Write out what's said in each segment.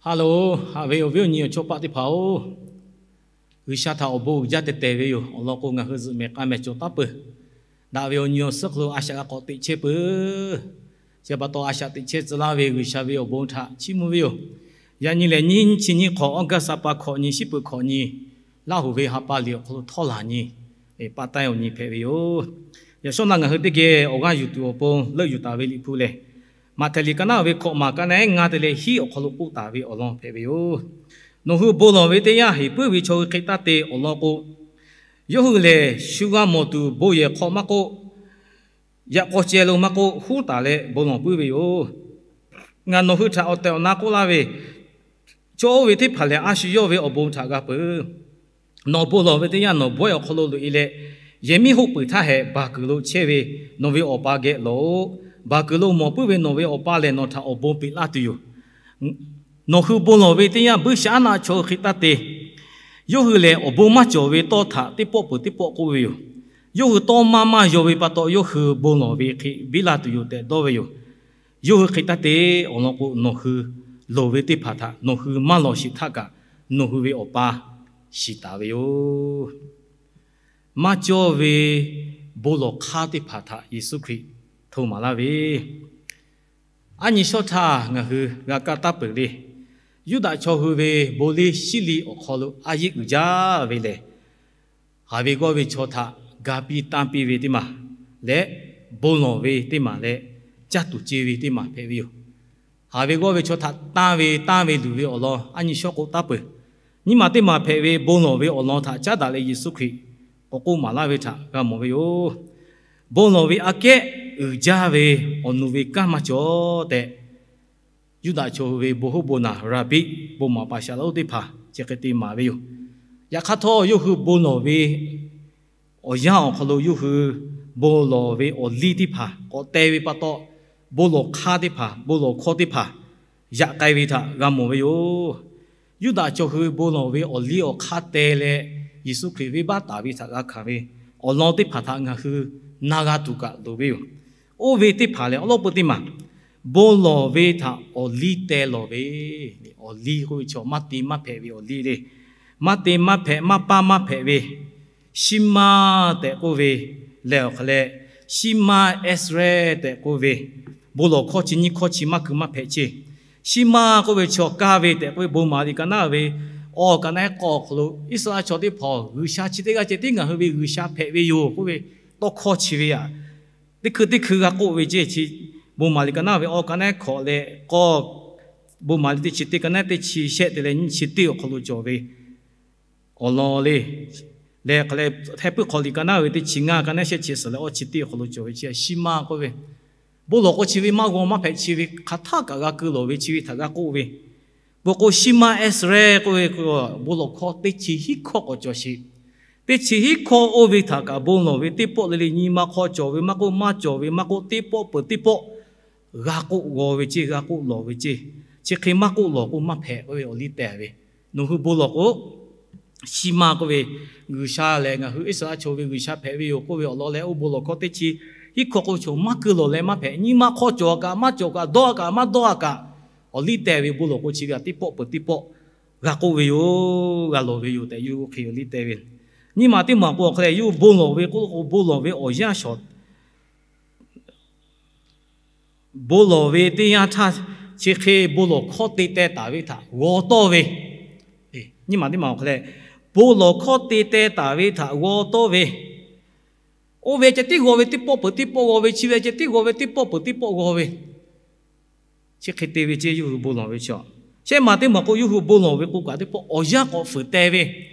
Haˍ loˬ, haꞈ ve awˬ viˉ awˬ nyi awˬ chawˇ paˆ teˇ hpaˍ-oˬ, G'uiˬsha htaꞈ awˬ bon uiˍ jaˇ teh tehˬ ve yoˬ. Awˬ lawn k'o, ngaˬ hui zuhꞈ mehˍ k'a mehˍ cawˬ taˉ peuˬ. Daꞈ ve awˬ nyi awˬ suhˉ hk'aw lo a shaꞈ g'a k'awꞈ teꞈ chehˇ peuˬ. Chi pa taw, a shaꞈ teꞈ chehˇ tcuh laˇ ve G'uiˬsha ve awˬ bon htaꞈ chiˇ mvuh ve yoˬ. Yaꞈ nyi lehˬ, nyiˇ nyiˇ chi nyiˇ hk'awꞈ, August ha pa hkawꞈ nyi, shiˉ peuˬ hkawꞈ nyi, Laˇhuˍ ve ha pa liꞈ awˬ hk'aw lo htawˇ laˬ nyi, pa taiˇ awˬ nyi hpehꞈ ve yoˬ. Yaꞈ shawˉ naˆ ngaˬ hui teˇ geh awˬ g'aˇ yuˬ tuˬ awˬ pon leuˆ yuˬ taˍ ve Liꞈ hpu lehˬ, Maꞈhtehˍ liꞈ ka naˉ ve hkawꞈ maˬ ka naˉ ngaˇ te leh hiˉ awˬ hk'aw lo k'oˆ taˍ ve awˬ lawn hpehꞈ ve yoˬ. Nawˬ hui bon lawˬ ve teˇ yanˇ, heˍ puiˉ ve chaw hui hk'e taˇ te. Awˬ lawn k'o, yawˇ hui lehˬ shu g'a mawˬ tuˬ bon yehˬ hk'aw maˇ k'oˆ, yaꞈ k'aw ceh lo maˇ k'oˆ, huˉ taˍ leh bon lawˬ puiˉ ve yoˬ. Ngaˬ nawˬ hui htaꞈ awˬ tehˬ awˬ na k'oˆ laˇ ve, chaw oˇ ve teˇ hpaˍ lehˬ, a shu yawˇ ve awˬ bon htaꞈ g'a peuˬ. Nawˬ bon lawˬ ve teˇ yanˇ, nawˬ bawehˇ awˬ hk'aw lo loꞈ-e leh, yehˬ miˉ hoˆ peuˬ htaˇ hehꞈ, baˬ kuiˬ lo chehˇ ve nawˬ ve Awˬ pa geh lawˬ-oꞈ. Baˬ kuiˬ lo mawˬ puiˉ ve nawˬ ve Awˬ pa lehˬ, nawˬ htaꞈ awˬ bon peꞈ laˇ tuˬ yoˬ. Nawˬ hui bon lawˬ ve teˇ yanˇ, buiˇshaˆaˉnaˆ chaw hui hk'e taˇ te. Yawˇ hui lehˬ, awˬ bon maˇ cawˬ ve tawˇ htaꞈ teˇ pawˆ peuˬ teˇ pawˆ k'oˆ ve yoˬ. Yawˇ hui tawˇ maˇ maˇ yaw ve pa taw, yawˇ hui bon lawˬ ve hk'e biˇ laˇ tuˬ yoˬ tehꞈ dawˇ ve yoˬ. Yawˇ hui hk'e taˇ te. Awˬ lawn k'o, nawˬ hui lawˬ ve teˇ hpaˍ htaꞈ nawˬ hui maˇ lawˬ sheˍ htaˇ kaꞈ, nawˬ hui ve Awˬ pa shiˍ taˍ ve yoˬ. Maˇ cawˇ ve bon lawˬ hk'aˇ teˇ hpaˍ htaꞈ Yeˍsuˆ Hkriꞈ hto maˍ laˇ ve, aˉ nyi shawˉ htaˇ ngaˬ hui g'a kaˇ taˉ peuˬ le. Yuˇdaꞈ chaw hui ve bon liˇ shiˉ liˇ awˬ hk'aw lo a yiˆ uiˍ jaˇ ve lehˬ, haˍ ve g'awˇ ve chaw htaꞈ ga piˇ tanˇ piˇ ve teˇ maˬ leh, bon lawˬ ve teˇ maˬ leh, caˇ tuˬ ce ve teˇ maˬ hpehꞈ ve yoˬ. Haˍ ve g'awˇ ve chaw htaꞈ tanˇ ve tanˇ ve luˬ ve awˬ lawn aˉ nyi shawˉ k'oˆ taˉ peuˬ. Nyiˇ maˬ teˇ maˬ hpehꞈ ve bon lawˬ ve awˬ lawn htaꞈ caˉ daꞈ leh Yeˍsuˆ Hkriꞈ k'awꞈ k'oˆ maˍ laˇ ve htaꞈ g'a mawˬ ve yoˬ. Bon lawˬ ve aꞈ kehˉ uiˍ jaˇ ve awˬ nu ve kanˉ maˇ cawˬ tehꞈ, Yuˇdaꞈ chaw hui ve bon hoˉ bon naˬ, raˍbiˆ, bon maˍ paˍ shaˍ laꞈ lonˉ teˇ hpaˍ chi hk'e te maˍ ve yoˬ. Yaꞈ hk'aˇ htawˇ, yawˇ hui bon lawˬ ve awˬ yanˇ awˬ hk'aw lo yawˇ hui bon lawˬ ve awˬ liˇ teˇ hpaˍ, k'awꞈ te ve pa taw, bon lawˬ hk'aˇ teˇ hpaˍ, bon lawˬ hkawˇ teˇ hpaˍ yaꞈ k'ai ve htaꞈ g'a mawˬ ve yoˬ. Yuˇdaꞈ chaw hui bon lawˬ ve awˬ liˇ awˬ hk'aˇ te leh, Yeˍsuˆ Hkriꞈ venˇbaˆ taˍ ve htaꞈ g'a hkanˍ ve awˬ lawn teˇ hpaˍ htaꞈ ngaˬ hui na g'a tuˬ kaꞈ loˍ ve yoˬ. Oˇ ve teˇ hpaˍ lehˬ, awˉ lawˉ peu teˇ maˬ, bon lawˬ ve htaꞈ awˬ liˇ teh lawˬ ve, awˬ liˇ k'oˆ ve chaw maˇ te maˇ hpehꞈ ve awˬ liˇ le. Maˇ te maˇ hpehꞈ, maˇ paˇ maˇ hpehꞈ ve, shiˉ maˇ tehꞈ k'oˆ ve lehˬ, awˬ hk'aˬ leh, shiˉ maˇ Iˉsaˍreˍlaˆ tehꞈ k'oˆ ve, bon lawˬ hkawˇ chi nyiˇ hkawˇ chi maˇ keu maˇ hpehꞈ chehˇ. Shiˉ maˇ k'oˆ ve chaw kaˇ ve tehꞈ k'oˆ ve, bon maˍ liꞈ ka naˉ ve awˬ ka naˉ k'awˇ awˬ hk'aw lo Iˉsaˍreˍlaˆ chaw teˇ hpaˍ G'uiˬsha chi teˇ g'aˇ ceh tiˉ ngaˬ hui ve G'uiˬsha hpehꞈ ve yoˬ k'oˆ ve tawˇ hkawˇ chi ve aꞈ, teˇ hkui teˇ hkui g'a k'oˆ ve ceˇ. Chi bon maˍ liꞈ ka naˉ ve awˬ ka naˉ hkawꞈ leh k'awˇ, bon maˍ liꞈ teˇ chi teˇ ka naˉ teˇ chi shehˆ te leh nyiˇ chi teˇ awˬ hk'aw lo cawˬ ve awˬ lawn le. Lehˬ hk'aˬ leh, Hteˇ puiˉ hk'aw liꞈ ka naˉ ve teˇ chi ngaˇ ka naˉ shehˆ chi suhˍ leh awˇ chi teˇ awˬ hk'aw lo cawˬ ve chi shiˉ maˇ k'oˆ ve, bon lawˬ k'o chi ve maˇ g'aw maˇ hpehꞈ, chi ve hk'aˬ htaˆ kaꞈ g'a keu lawˬ ve chi ve htaꞈ g'a k'oˆ ve. Bon k'o, shiˉ maˇ Iˉsaˍreˍlaˆ k'oˆ ve k'o, bon lawˬ hkawˇ teˇ chi hiˉ hkawˇ k'awꞈ cawˬ sheˍ. Teˇ chi hiˉ hkawˇ oˇ ve htaꞈ kaꞈ bon lawˬ ve teˇ pawˆ le le nyi ma hk'aw cawˬ ve maˇ k'oˆ, maˇ cawˬ ve maˇ k'oˆ, teˇ pawˆ peuˬ teˇ pawˆ g'a k'oˆ g'aw ve ceˇ, g'a k'oˆ lawˬ ve ceˇ. Chi hk'e maˇ k'oˆ lawˬ k'o maˇ hpehꞈ k'oˆ ve awˬ liˇ tehˬ ve. Nawˬ hui bon lawˬ k'o, shiˉ maˇ k'oˆ ve, G'uiˬsha lehˬ ngaˬ hui Iˉsaˍreˍlaˆ chaw ve G'uiˬsha hpehꞈ ve yoˬ k'oˆ ve awˬ lawn leh, oˇ bon lawˬ hkawˇ teˇ chi hiˉ hkawˇ k'oˆ ve chaw maˇ keu lawˬ leh maˇ hpehꞈ, nyi ma hk'aw cawˬ a kaꞈ maˇ cawˬ kaꞈ, dawˇ a kaꞈ maˇ dawˇ a kaꞈ, awˬ liˇ tehˬ ve bon lawˬ k'o chi ve aꞈ teˇ pawˆ peuˬ teˇ pawˆ g'a k'oˆ ve yoˬ, g'a lawˬ ve yoˬ tehꞈ yawˇ hui hk'e awˬ liˇ tehˬ ve. Nyiˇ maˬ teˇ maˬ k'o awˬ hk'aˬ leh, yawˇ hui bon lawˬ ve k'oˆ k'o, bon lawˬ ve awˬ yanˇ shawˍ bon lawˬ ve teˇ yanˇ htaˇ, chi hk'e bon lawˬ hkawˇ te teh taˍ ve htaꞈ g'aw tawˇ ve, nyiˇ maˬ teˇ maˬ awˬ hk'aˬ leh, bon lawˬ hkawˇ te teh taˍ ve htaꞈ g'aw tawˇ ve, oˇ ve ceh tiˉ g'aw ve teˇ pawˆ peuˬ teˇ pawˆ g'aw ve, chi ve ceh tiˉ g'aw ve teˇ pawˆ peuˬ teˇ pawˆ g'aw ve, chi hk'e te ve ceˇ yawˇ hui bon lawˬ ve chi. Shehˆ maˬ teˇ maˬ k'o, yawˇ hui bon lawˬ ve k'o kaꞈ teˇ pawˆ awˬ yanˇ k'awꞈ fuiˍ teh ve,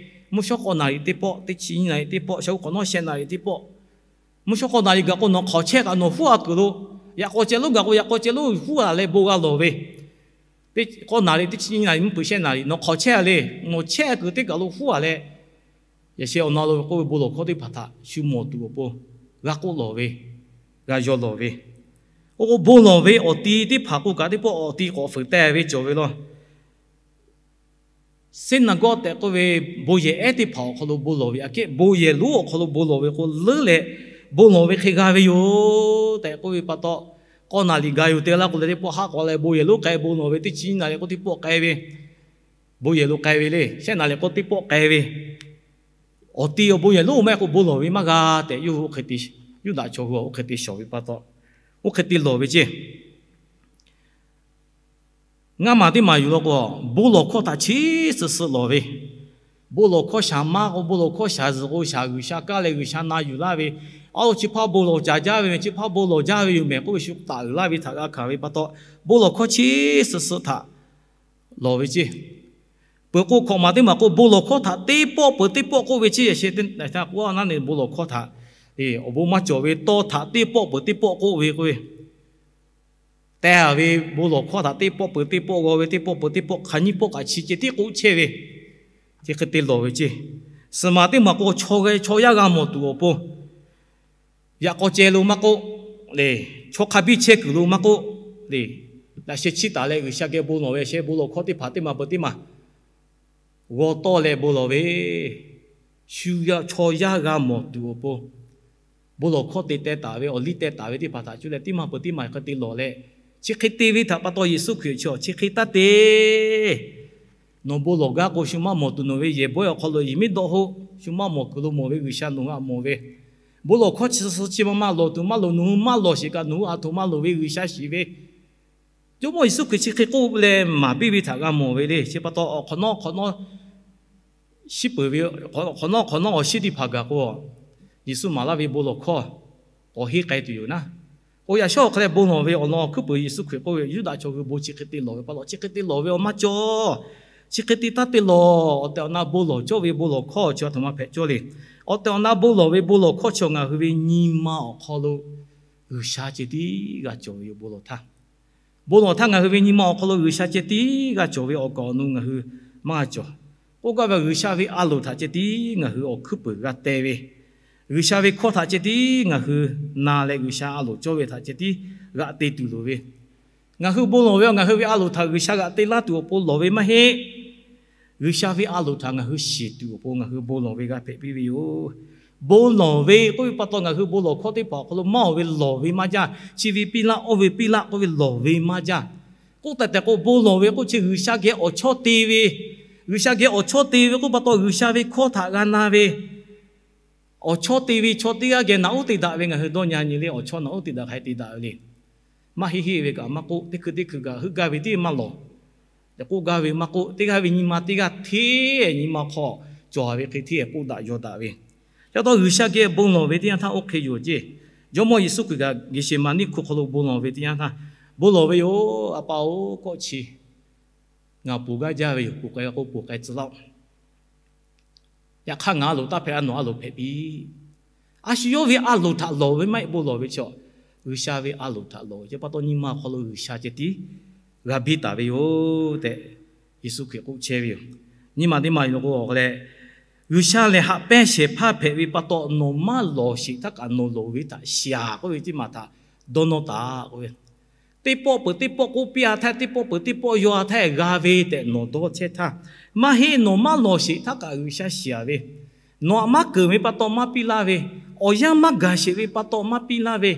mvuhˇ shawˉ k'awˇ naˍ riˍ teˇ pawˆ, teˇ chi nyiˇ naˍ riˍ teˇ pawˆ, shaˍ uˇ k'awꞈ nawˉ shehˆ naˍ riˍ teˇ pawˆ, mvuhˇ shawˉ k'awˇ naˍ riˍ gaˬ k'o nawˬ hk'awꞈ chehˇ kaꞈ nawˬ huˉ a kuiˬ lo, yaꞈ k'aw ceh lonˉ gaˬ k'o yaꞈ k'aw ceh lonˉ huˉ a leh bon g'a lawˬ ve, teˇ k'awˇ naˍ riˍ teˇ chi nyiˇ naˍ riˍ mvuhˇ peuˬ shehˆ naˍ riˍ nawˬ hk'awꞈ chehˇ a le, nawˬ chehˇ a kuiˬ teˇ kaˬ lo huˉ a leh, yaꞈ sheh awˬ na lo ve k'oˆ ve bon lawˬ hkawˇ teˇ hpaˍ htaꞈ shu mawˬ tuˬ awˬ pon g'a k'oˆ lawˬ ve, g'a yaw lawˬ ve. Oˇ k'o, bon lawˬ ve awˬ ti teˇ hpaˍ k'o kaꞈ teˇ pawˆ awˬ ti k'awꞈ fuiˍ teh ve cawˬ ve law. Synagogue tehꞈ k'oˆ ve bon yehˬ ehˉ teˇ hpaˍ awˬ hk'aw lo bon lawˬ ve aꞈ kehˉ, bon yehˬ lonˉ awˬ hk'aw lo bon lawˬ ve k'o leuˉ leh, bon lawˬ ve hk'e g'a ve yoˬ tehꞈ k'oˆ ve pa taw, K'awˇ naˍ riˍ gaˬ yoˬ te laˇ k'o leh teˇ pawˆ haˆ k'awꞈ leh bon yehˬ lonˉ k'ai bon lawˬ ve, teˇ chi nyiˇ naˍ riˍ k'o teˇ pawˆ k'ai ve, bon yehˬ lonˉ k'ai ve le. Shehˆ naˍ riˍ k'o teˇ pawˆ k'ai ve, awˬ ti awˬ bon yehˬ lonˉ maˇ heˆ k'o bon lawˬ ve maˇ g'a tehꞈ, Yuˇdaꞈ chaw hui oˇ hk'e te shawˍ ve pa taw, oˇ hk'e te lawˬ ve ceˇ. Ngaˇ maˬ teˇ maˬ yuˬ law k'o, bon lawˬ hkawˇ htaꞈ chi suhˍ suhˍ lawˬ ve, bon lawˬ hkawˇ shaˍ maˇ k'o, bon lawˬ hkawˇ shaˍ zuhˬ k'o, shaˍ G'uiˬsha kaˇ leh G'uiˬsha na yuˬ laˇ ve, a lo chi hpaˇ bon lawˬ caˍ jaˇ ve meh, chi hpaˇ bon lawˬ jaˇ ve yoˬ meh k'oˆ ve shu taˍ uiˍ laˇ ve htaꞈ g'a hkanˍ ve pa taw, bon lawˬ hkawˇ chi suhˍ suhˍ htaꞈ lawˬ ve ceˇ. Peuˬ k'o hkawꞈ maˬ teˇ maˬ k'o, bon lawˬ hkawˇ htaꞈ teˇ pawˆ peuˬ teˇ pawˆ k'oˆ ve ceˇ. Yaꞈ sheh teˇ htaˇ k'o, a naˉ ne bon lawˬ hkawˇ htaꞈ awˬ bon maˇ cawˬ ve tawˇ htaꞈ teˇ pawˆ peuˬ teˇ pawˆ k'oˆ ve k'oˆ ve, teh a ve bon lawˬ hkawˇ htaꞈ teˇ pawˆ peuˬ teˇ pawˆ g'aw ve, teˇ pawˆ peuˬ teˇ pawˆ hk'aˬ nyiˇ pawˆ kaꞈ chi ceh tiˉ k'oˆ chehˇ ve, chi hk'e te lawˬ ve ceˇ. Suhˍ maˬ teˇ maˬ k'o, chaw g'a chaw yaˇ g'a mawˬ tuˬ awˬ pon yaꞈ k'aw ceh lo maˇ k'oˆ le, chaw hk'a biˇ chehˇ kuiˬ lo maˇ k'oˆ le, laꞈ sheh chiˇ taˍ leh G'uiˬsha geh bon lawˬ ve, yaꞈ sheh bon lawˬ hkawˇ teˇ hpaˍ teˇ maˬ peuˬ teˇ maˬ g'aw tawˆ leh bon lawˬ ve, shu chaw yaˇ g'a mawˬ tuˬ awˬ pon bon lawˬ hkawˇ te teh taˍ ve, awˬ liˇ teh taˍ ve teˇ hpaˍ htaꞈ cuˇ leh teˇ maˬ peuˬ teˇ maˬ hk'e te lawˬ leh, chi hk'e te ve htaꞈ pa taw Yeˍsuˆ Hkriꞈ chi chi hk'e taˇ te Nawˬ bon lawˬ gaˇ k'o, shu maˇ mawˬ tuˬ nawˬ ve yehˬ bawehˇ awˬ hk'aw lo yehˬ miˉ dawˆ hoˆ, shu maˇ mawˬ kuiˬ lo mawˬ ve G'uiˬsha nawˬ hui htaꞈ mawˬ ve. Bon lawˬ hkawˇ chi suhˍ chi ma ma lawˬ tuˬ maˇ loˍ, nawˬ hui maˇ lawˬ sheˍ kaꞈ nawˬ hui aˬ htoꞈ ma loˍ ve G'uiˬsha shiˍ ve. Jawˇmawˇ Yeˍsuˆ Hkriꞈ chi hk'e k'oˆ leh maˍ piˇ ve htaꞈ g'a mawˬ ve le. Chi pa taw awˬ hk'awꞈ nawˉ hk'awꞈ nawˉ shiˉ peuˬ ve, hk'awꞈ nawˉ hk'awꞈ nawˉ awˬ shiˉ teˇ hpaˍ gaˬ k'o, Yeˍsuˆ maˍ laˇ ve bon lawˬ hkawˇ k'awꞈ henˇ k'ai tuˬ yoˬ naˉ. K'o, yaꞈ shawˉ awˬ hk'a leh bon lawˬ ve awˬ lawn awˬ hkuiˉ peuˬ Yeˍsuˆ Hkriꞈ k'oˆ ve, Yuˇdaꞈ chaw hui bon chi hk'e te lawˬ ve pa taw, chi hk'e te lawˬ ve awˬ maˇ cawˬ. Chi hk'e te taˇ te lawˬ. Awˬ tehˬ awˬ na bon lawˬ cawˇ ve bon lawˬ hkawˇ chi aˬ htoꞈ ma hpehꞈ cawˇ le. Awˬ tehˬ awˬ na bon lawˬ ve bon lawˬ hkawˇ chi ngaˬ hui ve nyi ma awˬ hk'aw lo G'uiˬsha ceh tiˉ g'a cawˬ ve yoˬ. Bon lawˬ htaˇ, bon lawˬ htaˇ ngaˬ hui ve nyi ma awˬ hk'aw lo G'uiˬsha ceh tiˉ g'a cawˬ ve, awˬ kaˍ awˬ nu ngaˬ hui maˇ g'a cawˬ. K'oˆ gaˇ ve G'uiˬsha ve a loˍ htaꞈ ceh tiˉ ngaˬ hui awˬ hkuiˉ peuˬ g'a teh ve, G'uiˬsha ve hkawˇ htaꞈ ceh tiˉ ngaˬ hui na leh G'uiˬsha a loˍ cawˇ ve htaꞈ ceh tiˉ g'aꞈ te tuˬ loˍ ve. Ngaˬ hui bon lawˬ ve ngaˬ hui ve a loˍ htaꞈ G'uiˬsha g'aꞈ te laˇ tuˬ awˬ pon lawˬ ve maˇ heˆ. G'uiˬsha ve a loˍ htaꞈ ngaˬ hui shiˍ tuˬ awˬ pon ngaˬ hui bon lawˬ ve g'a hpehꞈ piˇ ve yoˬ. Bon lawˬ ve k'oˆ ve pa taw, ngaˬ hui bon lawˬ hkawˇ teˇ hpaˍ awˬ hk'aw lo maˇ oˬ ve lawˬ ve maˇ jaˇ. Chi ve piˇ laˆ, oˇ ve piˇ laˆ k'oˆ ve lawˬ ve maˇ jaˇ. K'oˆ tehꞈ tehꞈ k'o, bon lawˬ ve k'oˆ chi G'uiˬsha geh awˬ chawˇ te ve, G'uiˬsha geh awˬ chawˇ te ve k'oˆ pa taw, G'uiˬsha ve hkawˇ htaꞈ g'a na ve, awˬ chawˇ te ve chaw teˇ g'aˇ geh naꞈ uˉ te daꞈ ve ngaˬ hui dawˇ nyi nyi le. Awˬ chawˇ naꞈ uˉ te daꞈ hk'a te daꞈ ve le. Maˇ heˆ heˆ ve kaꞈ maˇ k'oˆ, teˇ hkui teˇ hkui kaꞈ heuˆ gaˇ ve tiˉ maˇ lawˬ. K'oˆ gaˇ ve maˇ k'oˆ, teˇ g'aˇ ve nyi ma teˇ g'aˇ hteˇ nyi ma hk'aw cawˬ ve hk'e hteˇ k'oˆ daꞈ yaw daꞈ ve. Chi pa taw G'uiˬsha geh bon lawˬ ve teˇ yanˇ htaˇ oˇ hk'e yoˬ ceˇ. Jawˇmawˇ Yeˍsuˆ Hkriꞈ kaꞈ Geˍseˍmaˍniˆ hkuˇ hk'aw lo bon lawˬ ve teˇ yanˇ htaˇ, bon lawˬ ve yoˬ, A pa-oˬ, kawˆ chi ngaˬ ponˬ gaˇ jaˇ ve yoˬ. Ponˬ k'ai k'o ponˬ k'ai tcuh laˇ-oˆ. Yaꞈ hk'aˇ ngaˬ a loˍ taˇ hpehꞈ, a nawˬ a loˍ hpehꞈ piˇ. A shu yawˇ ve a loˍ htaꞈ lawˬ ve maˇ heˆ, bon lawˬ ve chaw, G'uiˬsha ve a loˍ htaꞈ lawˬ ve chi pa taw nyi ma awˬ hk'aw lo G'uiˬsha ceh tiˉ g'a biˇ taˍ ve yoˬ tehꞈ Yeˍsuˆ Hkriꞈ k'oˆ chehˇ ve yoˬ. Nyi ma teˇ ma yoˬ k'o, awˬ hk'a leh G'uiˬsha lehˬ haꞈ pehnˇ shehˍ hpaˇ hpehꞈ ve pa taw, nawˬ maˇ lawˬ sheˍ htaˇ kaꞈ nawˬ loˍ ve htaꞈ shiˍ-aˬ k'oˆ ve teˇ maˬ htaꞈ dawˇ nawˇ taˍ k'oˆ ve, teˇ pawˆ peuˬ teˇ pawˆ k'oˆ piˇ-a htaˇ, teˇ pawˆ peuˬ teˇ pawˆ yaw-a htaˇ g'a ve tehꞈ nawˬ dawˇ chehˇ htaˇ, maˇ heˆ, nawˬ maˇ lawˬ sheˍ htaˇ kaꞈ G'uiˬsha shiˍ-aˬ ve, nawˬ htaꞈ maˇ keunˍ ve pa taw maˇ piˇ laˇ ve, awˬ yanˇ maˇ gaˬ sheˍ ve pa taw maˇ piˇ laˇ ve,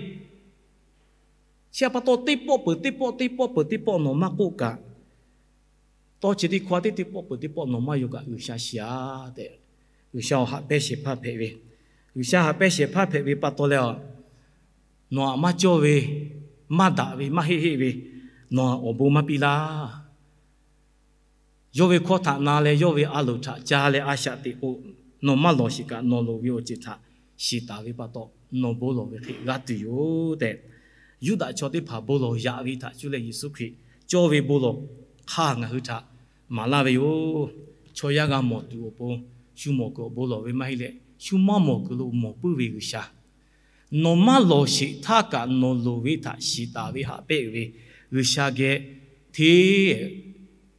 chi pa taw teˇ pawˆ peuˬ teˇ pawˆ, teˇ pawˆ peuˬ teˇ pawˆ nawˬ maˇ k'oˆ kaꞈ, tawˇ chi teˇ hkawˇ teˇ teˇ pawˆ peuˬ teˇ pawˆ nawˬ maˇ yaw kaꞈ G'uiˬsha shiˍ-aˬ tehꞈ, G'uiˬsha awˬ haꞈ pehnˇ shehˍ hpaˇ hpehꞈ ve, G'uiˬsha haꞈ pehnˇ shehˍ hpaˇ hpehꞈ ve pa taw leh, nawˬ htaꞈ maˇ cawˇ ve, maˇ daꞈ ve, maˇ heˆ heˆ ve, nawˬ htaꞈ awˬ bon maˇ piˇ laˇ. Yawˇ ve hkawˇ htaꞈ na leh yawˇ ve a loˍ htaꞈ ca leh a shaꞈ teꞈ k'o, nawˬ maˇ lawˬ sheˍ kaꞈ nawˬ loˍ ve awˬ ceuˬ htaꞈ shiˍ taˍ ve pa taw, nawˬ bon lawˬ ve hk'e g'a tuˬ yoˬ tehꞈ, Yuˇdaꞈ chaw teˇ hpaˍ bon lawˬ yaꞈ ve htaꞈ cuˇ leh Yeˍsuˆ Hkriꞈ cawˇ ve bon lawˬ hk'aˇ ngaˬ hui htaꞈ maˍ laˇ ve yoˬ. Chaw yaˇ g'a mawˬ tuˬ awˬ pon shu mawˬ kuiˬ awˬ bon lawˬ ve maˇ heˆ leh, shu maˇ mawˬ kuiˬ lo mawˬ puiˉ ve G'uiˬsha, nawˬ maˇ lawˬ sheˍ htaˇ kaꞈ nawˬ loˍ ve htaꞈ shiˍ taˍ ve haꞈ pehnˇ uiˍ ve G'uiˬsha geh hteˇ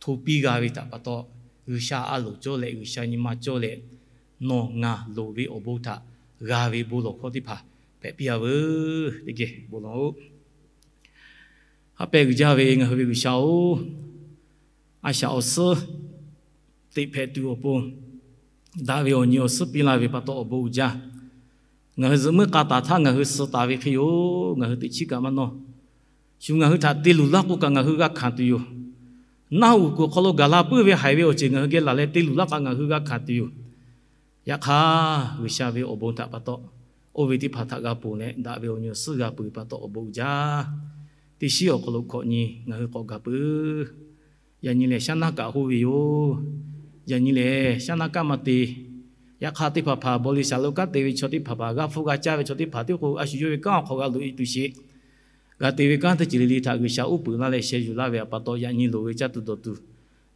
hto piˇ g'a ve htaꞈ pa taw, G'uiˬsha a loˍ cawˇ leh G'uiˬsha nyi ma cawˇ leh, nawˬ ngaˬ loˍ ve awˬ bon htaꞈ g'a ve bon lawˬ hkawˇ teˇ hpaˍ hpehꞈ piˇ-a veuˬ. Teˇ geh bon lawˬ-oˆ. Haꞈ pehnˇ uiˍ jaˇ ve ngaˬ hui ve G'uiˬsha-oˬ, a shaꞈ awˬ suhˉ teꞈ hpehꞈ tuˬ awˬ pon daꞈ ve awˬ nyi awˬ suhˉ piˇ laˇ ve pa taw awˬ bon uiˍ jaˇ. Ngaˬ hui zuhꞈ muiˉ k'a taˍ htaˇ ngaˬ hui suh taˍ ve hk'e yoˬ. Ngaˬ hui teꞈ chiˉ kaꞈ maˇ nawˇ. Shu ngaˬ hui htaꞈ te luˬ laˇ k'o kaꞈ ngaˬ hui g'a hkanˍ tuˬ yoˬ. Naˆ hoꞈ kuiˬ awˬ hk'aw lo gaˬ la puiˉ ve haiˬ ve awˬ ceuˬ ngaˬ hui geh laˬ leh te luˬ laˇ kaꞈ ngaˬ hui g'a hkanˍ tuˬ yoˬ. Yaꞈ hk'aˇ, G'uiˬsha ve awˬ bon htaꞈ pa taw, oˇ ve teˇ hpaˍ htaꞈ g'a ponˬ leh daꞈ ve awˬ nyi awˬ suhˉ g'a peuˬ pa taw awˬ bon uiˍ jaˇ. Teˇ shiˉ awˬ hk'aw lo hkawꞈ nyi ngaˬ hui k'awꞈ gaˬ peuˬ. Yaꞈ nyi lehˬ, shaˉ naˇ kaˆ hoˆ ve yoˬ. Yaꞈ nyi lehˬ, shaˉ naˇ kaˆ maˇ te. Yaꞈ hk'aˇ, teˇ hpaˍ hpaˍ baw liˬ shaˍ lo kanˉ te ve chaw teˇ hpaˍ hpaˍ g'a hpfuhˇ g'a caˇ ve chaw teˇ hpaˍ tiˉ k'o, a shu yawˇ ve kanˉ awˬ hk'aw g'a loꞈ e tuˬ sheˍ. G'a te ve kanˉ teˇ ceuˬ le le htaꞈ G'uiˬsha uˉ peunˍ laˇ leh sheh yuˬ laˇ ve pa taw, yaꞈ nyi loˍ ve caˇ tuˬ dawˬ tuˬ,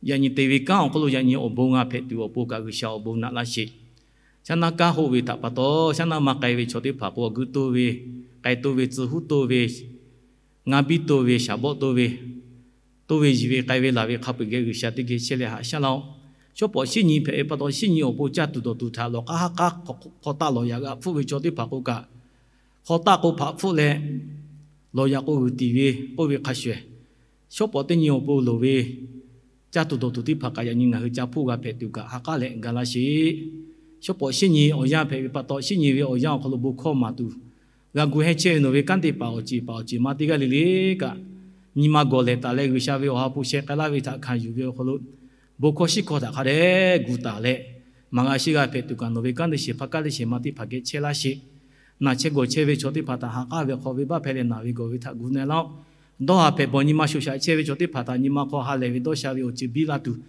yaꞈ nyi te ve kanˉ awˬ hk'aw lo yaꞈ nyi awˬ bon g'a hpehꞈ tuˬ awˬ pon kaꞈ G'uiˬsha awˬ bon naꞈ laˇ sheˍ. Shaˉ naˇ kaˆ hoˆ ve htaꞈ pa taw, shaˉ naˇ maˇ k'ai ve chaw teˇ hpaˍ k'o, awˬ g'uˇ toˇ ve, k'ai toˇ ve, tcuh huˉ toˇ ve, ngaˇ biˇ toˇ ve, shaˍ bawˆ toˇ ve, toˇ ve yiˬ ve k'ai ve laˬ ve hk'a peu-eˬ geh G'uiˬsha teˇ geh chehˇ leh haꞈ shaˉ laˇ-oˆ. Shawˉ pawˍ shinˉ nyi hpehꞈ ve pa taw, shinˉ nyi awˬ pon caˇ tuˬ dawˬ tuˬ htaꞈ lawˬ k'aˉ haˉ k'aˉ hk'aw taˆ lawˬ yaꞈ g'a hpfuhˆ ve chaw teˇ hpaˍ k'o kaꞈ, hk'aw taˆ k'o hpaꞈ hpfuhˆ leh, lawˬ yaꞈ k'o g'uiˬ tiˍ ve k'oˆ ve hk'a shuˍ, shawˉ pawˍ teˇ nyi awˬ pon loˍ ve caˇ tuˬ dawˬ tuˬ teˇ hpaˍ kaꞈ yaꞈ nyi ngaˬ hui ca hpoˆ g'a hpehꞈ tuˬ kaꞈ ha k'aˉ leh ga laˇ sheˍ. Shawˉ pawˍ shinˉ nyi awˬ yanˇ hpehꞈ ve pa taw, shinˉ nyi ve awˬ yanˇ awˬ hk'aw lo bon hkawˇ maˍ tuˬ, g'a gu hehnˇ chehˇ ve nawˬ ve kanˉ te paˍ awˬ ceˬ paˍ awˬ ceˬ ma teˇ g'aˇ le le kaꞈ, nyi ma gawˬ lehˬ taˍ leh G'uiˬsha ve awˬ ha hpu sheh k'ai laˇ ve htaꞈ hkanˍ yuˬ ve awˬ hk'aw lo, bon hkawˇ shiˉ hkawˇ htaꞈ hk'a dehꞈ gu taˍ leh, maˍ g'a shiˉ g'a hpehꞈ tuˬ kaꞈ nawˬ ve kanˉ teˇ shehˍ hpaˇ kanˉ teˇ shehˍ ma teˇ hpaˍ geh chehˇ laˇ sheˍ. Naˬ chehˇ gawˬ chehˇ ve chaw teˇ hpaˍ htaꞈ ha k'aˉ ve hk'aw venˇbaˆ hpehˇ leh naˬ ve gawˬ ve htaꞈ gu na laˇ-oˆ. Dawˇ haˍ hpehꞈ bawˬ nyi ma shoꞈ shaꞈ chehˇ ve chaw teˇ hpaˍ htaꞈ nyi ma hk'aw ha lehˬ ve dawˇ sha ve awˬ ceuˬ biˇ laˇ tuˬ,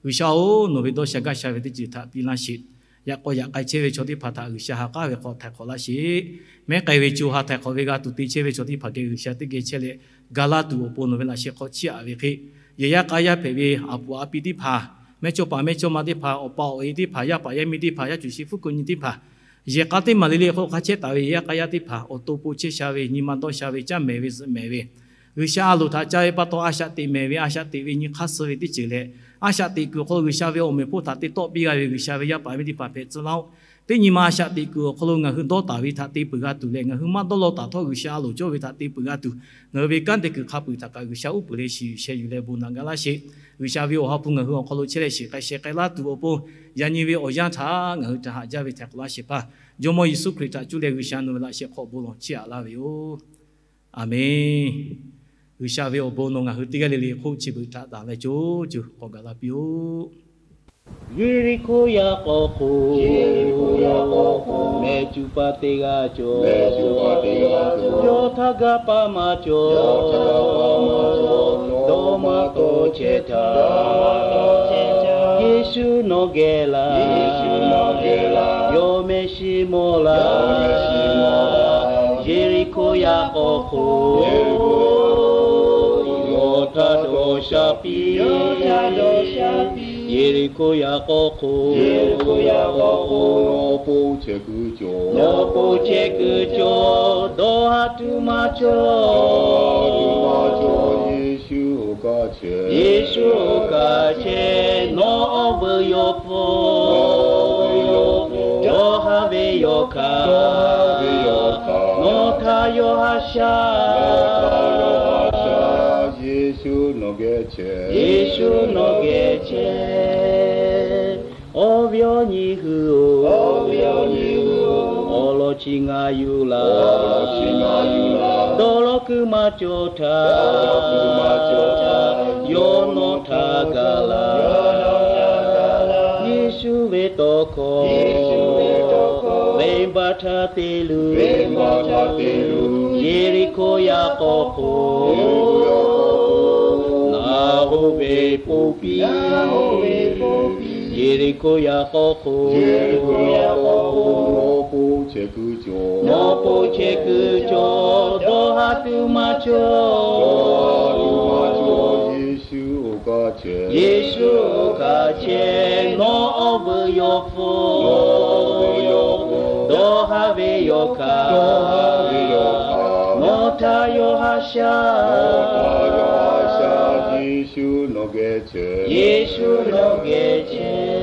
G'uiˬsha-oˬ, nawˬ ve dawˇ sha gaˇ sha ve teˇ ceuˬ htaꞈ piˇ laˇ sheˍ. Yaꞈ k'aw yaꞈ k'ai chehˇ ve chaw teˇ hpaˍ htaꞈ G'uiˬsha ha k'aˉ ve hk'aw htaiˍ hk'awꞈ laˇ sheˍ. Mehˉ k'ai ve co ha htaiˍ hk'awꞈ ve g'a tuˬ te chehˇ ve chaw teˇ hpaˍ geh G'uiˬsha teˇ geh chehˇ leh, ga laˇ tuˬ awˬ pon nawˬ ve laꞈ sheh hk'aw chiˇ aꞈ ve hk'e, yehˬ yaˇ k'a yaˇ hpehꞈ ve a puˍ a pi teˇ hpaˍ, mehˇ chawˇ paˍ mehˇ chawˇ ma teˇ hpaˍ, awˬ pa awˬ e teˇ hpaˍ, yaˇ paˍ yaˇ miˇ teˇ hpaˍ, yaˇ cuˬ shi fuˉ kuiˬ nyi teˇ hpaˍ, yehˬ k'a teˇ maˬ le le hk'aw lo hk'a chehˇ taˍ ve yehˬ yaˇ k'a yaˇ teˇ hpaˍ awˬ to po chehˇ sha ve, nyi ma dawˇ sha ve, caˇ mehˍ ve zuhꞈ mehˍ ve, G'uiˬsha a loˍ htaꞈ ca ve pa taw a shaꞈ teꞈ mehˍ ve, a shaꞈ teꞈ ve nyi hk'aˇ suh ve teˇ ceuˬ leh, a shaꞈ teꞈ kuiˬ awˬ hk'aw lo G'uiˬsha ve awˬ meꞈ hpoˇ htaꞈ te tawˆ piˇ g'a ve G'uiˬsha ve yaˇ paˍ miˇ teˇ hpaˍ hpehꞈ tcuh laˇ-oˆ. Teˇ nyi ma a shaꞈ teꞈ kuiˬ awˬ hk'aw lo ngaˬ hui dawˇ taˍ ve htaꞈ te peuˬ g'a tuˬ leh, ngaˬ hui maˇ dawˇ law taˍ htawˇ G'uiˬsha a loˍ cawˇ ve htaꞈ te peuˬ g'a tuˬ, ngaˬ hui ve kanˉ te kuiˬ hk'a peu-eˬ htaꞈ kaꞈ G'uiˬsha uˉ peunˍ leh shiˍ yuˬ sheh yuˬ leh bon naꞈ ga laˇ sheˍ. G'uiˬsha ve awˬ ha hpu ngaˬ hui awˬ hk'aw lo chehˇ leh shiˍ k'ai sheh k'ai laˇ tuˬ awˬ pon, yaꞈ nyi ve awˬ yanˇ htaꞈ ngaˬ hui htaꞈ haꞈ jaˇ ve htaiˍ hk'awꞈ laˇ sheˍ hpaˇ, Jawˇmawˇ Yeˍsuˆ Hkriꞈ htaꞈ cuˇ leh G'uiˬsha nawˬ ve laꞈ sheh hk'aw bon lawˬ chiˇ aꞈ laˇ ve yoˬ. Aˬmenˍ. G'uiˬsha ve awˬ bon nawˬ ngaˬ hui teˇ g'aˇ le le hk'oˆ chi beuꞈ htaꞈ taˍ leh co co k'awꞈ gaˬ la piˇ-oˆ. Yeˍriˆhkoˇ yaꞈ k'aw hk'oˆ, mehˬ cuˇ paˍ teˇ g'aˇ cawˬ, yawˇ htaˇ gaˇ paˍ maˇ cawˬ, dawˇ maˇ tawˆ chehˇ htaˇ, Yeˍsuˆ nawˬ geh laˬ, yawˇ mehˆ shiˍ mawˬ laˬ. Yeˍriˆhkoˇ yaꞈ k'aw hk'oˆ, yawˇ htaˇ dawˇ sha piˇ. Yeˍriˆhkoˇ yaꞈ k'aw hk'oˆ, nawˬ po chehˇ kuiˬ cawˬ, nawˬ po chehˇ kuiˬ cawˬ, dawˇ haˉ tuˬ maˇ cawˬ. Yeˍsuˆ oˇ kaꞈ chehˇ, Yeˍsuˆ oˇ kaꞈ chehˇ, nawˬ awˬ veuꞈ yawˬ hpfuhˇ, dawˇ haˉ ve yawˬ hkanˍ, nawˬ htaꞈ yawˇ haˉ shaˉ. Yeˍsuˆ nawˬ geh chehˇ, Yeˍsuˆ nawˬ geh chehˇ. Awˬ viˉ awˬ nyi hui-oˬ, awˬ lawn chi ngaˬ yuˬ laˬ, dawˇ law kuiˬ maˇ cawˬ htaˇ, yawˇ nawˬ htaꞈ gaˬ laˬ. Yeˍsuˆ ve tawˇ hkawˇ, venˇbaˆ htaˇ te luˬ, Yeˍriˆhkoˇ yaꞈ k'aw hk'oˆ, naˬ hoꞈ ve ponˬ piˇ. Yeˍriˆhkoˇ yaꞈ k'aw hk'oˆ, nawˬ po chehˇ kuiˬ cawˬ, dawˇ haˉ tuˬ maˇ cawˬ. Yeˍsuˆ oˇ kaꞈ chehˇ, nawˬ awˬ veuꞈ yawˬ hpfuhˇ, dawˇ haˉ ve yawˬ hkanˍ, nawˬ htaꞈ yawˇ haˉ shaˉ. Yeˍsuˆ nawˬ geh chehˇ, Yeˍsuˆ nawˬ geh chehˇ.